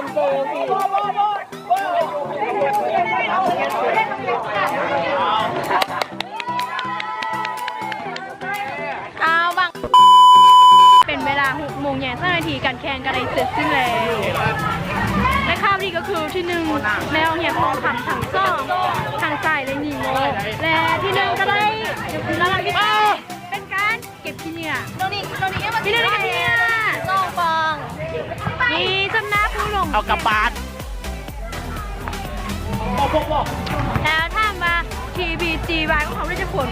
ເອົາບັງ ເປັນເວລາຫົກໂມງແລງຊາວນາທີ ການແຂ່ງກໍໄດ້ເສັດສິ້ນແລ້ວ ແລະ ຂ່າວດີກໍຄືທີໜຶ່ງ ແມ່ນໂຮງຮຽນທອງຄຳທັງສອງ ທັງຊາຍ ແລະ ຍິງເນາະ ແລະ ທີໜຶ່ງກໍໄດ້ ເປັນການ ເກັບຂີ້ເຫຍື້ອ ນ້ອງນິງ ນ້ອງນິງຍັງບໍ່ ນີ້ ເກັບຂີ້ເຫຍື້ອ ສອງຟອງ ນີ້ ຊຳນາຜູ້ລົງ ເອົາກັບບ້ານ ແລ້ວຖາມວ່າ ທີບີຈີວາຍ ຂອງເຮົາໄດ້ຈັກຄົນ?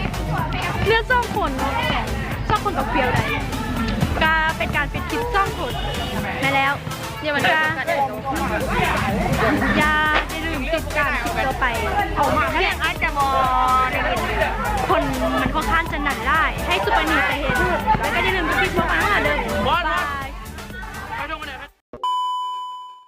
ເຫຼືອສອງຄົນເນາະ ສອງຄົນກໍເຟວໄດ້ ກໍເປັນການປິດຄລິບສອງຄົນ ແມ່ນແລ້ວ ຢ່າ ຢ່າລືມຕິດຕາມຄລິບຕໍ່ໄປ ສຽງອາດຈະບໍ່ໄດ້ຍິນ ຄົນມັນຄ່ອນຂ້າງຈະໜັນຫຼາຍ ໃຫ້ຊຸປະນີໄປເຮັດ ແລ້ວກໍຢ່າລືມຕິດຕາມພວກເຮົາເດີ ບາຍບາຍ.